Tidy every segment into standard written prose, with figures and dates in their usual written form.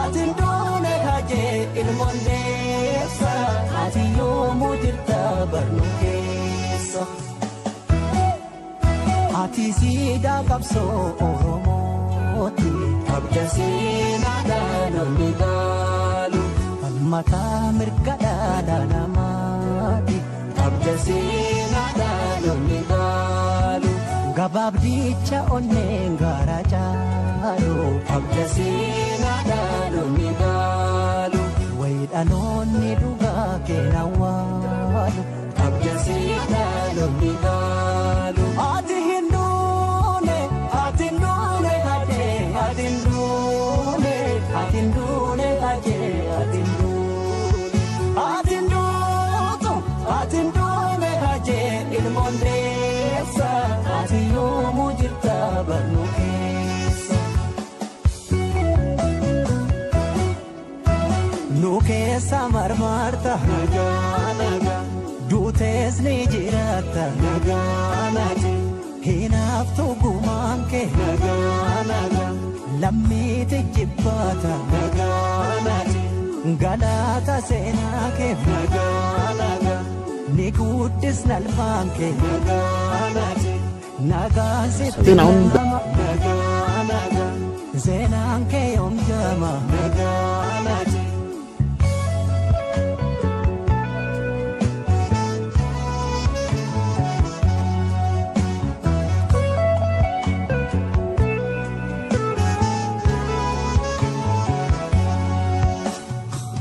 Ati hin duune hajee ilmoon deessa. Ati yoomuu jirta barnuu keessa. Ati siidaa qabsoo Oromooti. Abda seenaa dhaloonni dhaalu. Falmataa mirga dhala namaati. Abda seenaa dhaloonni dhaalu. Gabaabdicha onneen gaara caalu. Abda seenaa dhaloonni dhaalu. Wayi dhaloonni dhugaa keena waalu. Abda seenaa dhaloonni dhaalu. Ati hin duune, ati hin duune hajee, ati hin duune, ati hin duune hajee, ati hin duune. Ati hin duutu, ati hin duune hajee ilmoon deessa. Ati yoomuu jirta barnuu keessa. Nu keessa marmarta. Nagaa nagaa. Duutees ni jiraata. Nagaa nagaa. Hinaaftu gumaan kee. Nagaa nagaa. Lammiiti jibbaata. Nagaa nagaa. Galaata seenaa kee. Nagaa nagaa. Ni guddisna alfaan kee. Nagaa nagaa. Nagaan sitti nama. Nagaa nagaa. Seenaan kee yoom jama. Nagaa nagaa.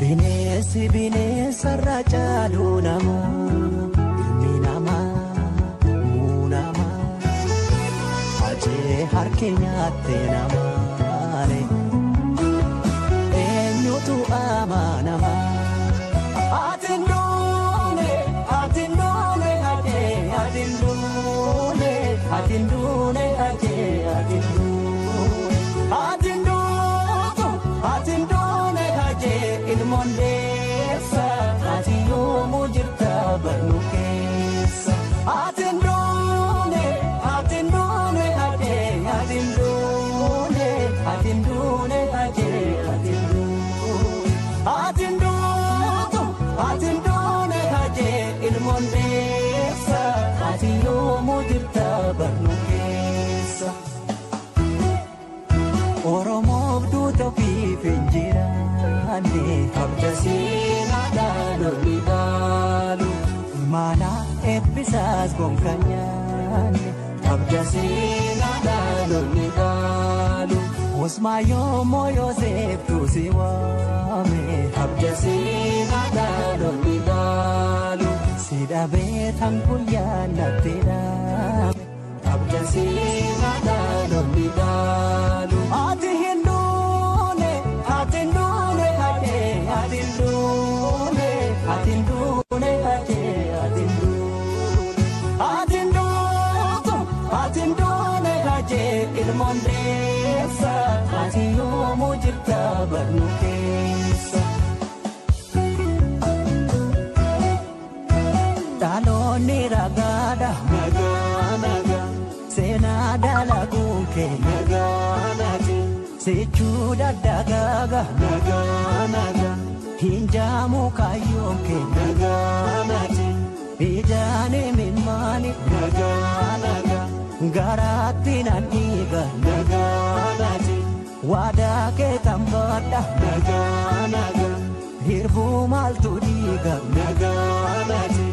Bineensi bineensarra caalu namaa, ilmi namaa, muunamaa. Ajee harki nyaatte namaale, eenyutu amanamaa? Ati hin duune, ati hin duune hajee, ati hin duune, ati hin duune hajee, ati hin duune. Ati hin duutu, ati hin duune hajee ilmoon deessa. Ati yoomuu jirta barnuu keessa. Ati hin duune, ati hin duune hajee, ati hin duune, ati hin duune hajee, ati hin duune. Ati hin duutu, ati hin duune hajee ilmoon deessa. Ati yoomuu jirta barnuu keessa. Oromoof duuta ofiif hin jiraanne. Abda seenaa dhaloonni dhaalu. Imaana eebbisaas gonka nyaanne. Abda seenaa dhaloonni dhaalu. Usmaayoo Mooyoseef tuusi waame. Abda seenaa dhaloonni dhaalu. Si dhabee tan guyyaa natti dhaame. Abda seenaa dhaloonni dhaalu. Ati hin duune, ati hin duune hajee, ati hin duune, ati hin duune hajee, ati hin duune. Ati hin duutu, ati hin duune hajee ilmoon deessa. Ati yoomuu jirta barnuu keessa. Dhaloonni ragaadha. Nagaa nagaa. Seenaa dalaguun kee. Nagaa nagaa. Sechuu daddagaaga. Nagaa nagaa. Hinjaamu kaayyoon kee. Nagaa nagaa. Ijaan imimmaani. Nagaa nagaa. Garaatti nan dhiiga. Nagaa nagaa. Waadaa kee tambadha. Nagaa nagaa. Hirbuu maaltu dhiiga. Nagaa nagaa.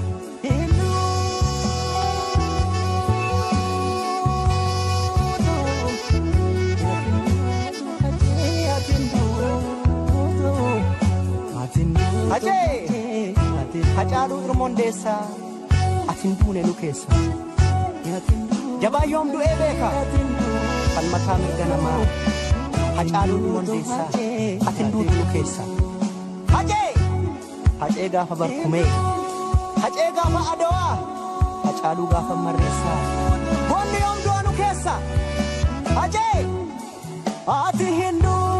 Hajee! Hacaaluu Ilmoon deessaa, ati hin duune nu keessa. Jabaa yoom du'ee beeka, falmataa mirga namaa. Hacaaluu Ilmoon deessaa, ati hin duutu nu keessa. Hajee! Hacee gaafa barkumee, Hacee gaafa adawaa, Hacaaluu gaafa marreessaa. Goonni yoom du'a nu keessa. Hajee! Ati hin duune.